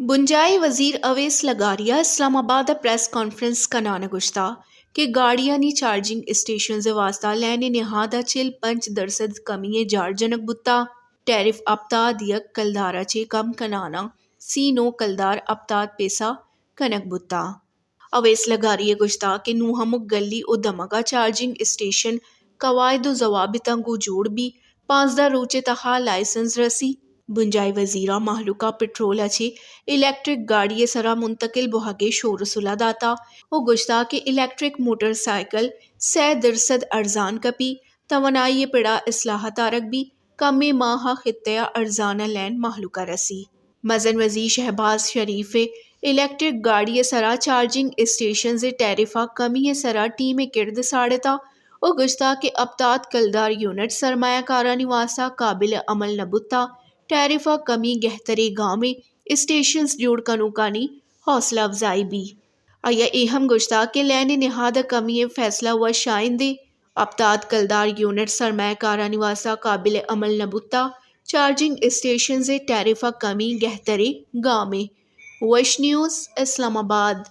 بنجاہی وزیر اویس لغاری ءَ اسلام آباد ءَ پریس کانفرنس کنان ءَ گوشتگ کہ گاڑیانی چارجنگ اسٹیشنز ءِ واستہ لین ءِ نہاد ءَ چل پنچ درسد کمی ءِ جار جنگ بوتگ، ٹیرف ہپتاد یک کلدار ءَ چہ کم کنان ءَ سی نو کلدار ہپتاد پیسہ کنگ بوتگ۔ اویس لغاری ءَ گوشتگ کہ نوں ہمک گلی ءُ دمگ ءَ چارجنگ اسٹیشن قواعد ءُ ضوابطاں گوں جوڑ بیت، پانزدہ روچ ءِ تہا لائسنس رسیت۔ بنجاہی وزیر ءَ مہلوک ءَ پٹرول ءَ چہ الیکٹرک گاڑی ءِ سرا منتقل بوہگ ءِ شور ءُ صلہ داتگ ءُ گوشتگ کہ الیکٹرک موٹر سائیکل سئے درسد ارزان کپیت، توانائی ءِ پڑ ءَ اصلاحات آرگ بیت، کمیں ماہ ءَ خطہ ءَ ارزان ءَ لین مہلوک ءَ رسیت۔ مزن وزیر شہباز شریف ءَ الیکٹرک گاڑی ءِ سرا چارجنگ اسٹیشنز ءِ ٹیرف ءَ کمی ءِ سرا ٹیم ءِ کرد ساڑتگ ءُ گوشتگ کہ ہپتاد کلدار یونٹ سرمایہ کارانی واستہ قابل عمل نہ بوتگ، ٹیرف ءَ کمی گہتریں گامے، اسٹیشنز جوڑ کنوکانی حوصلہ افزائی بیت۔ آئی ءَ اے ہم گوشتگ کہ لین ءِ نہاد ءَ کمی ءِ فیصلہ وش آئندے، ہپتاد کلدار یونٹ سرمایہ کارانی واستہ قابل عمل نہ بوتگ، چارجنگ اسٹیشنز ءِ ٹیرف ءَ کمی گہتریں گامے۔ وش نیوز، اسلام آباد۔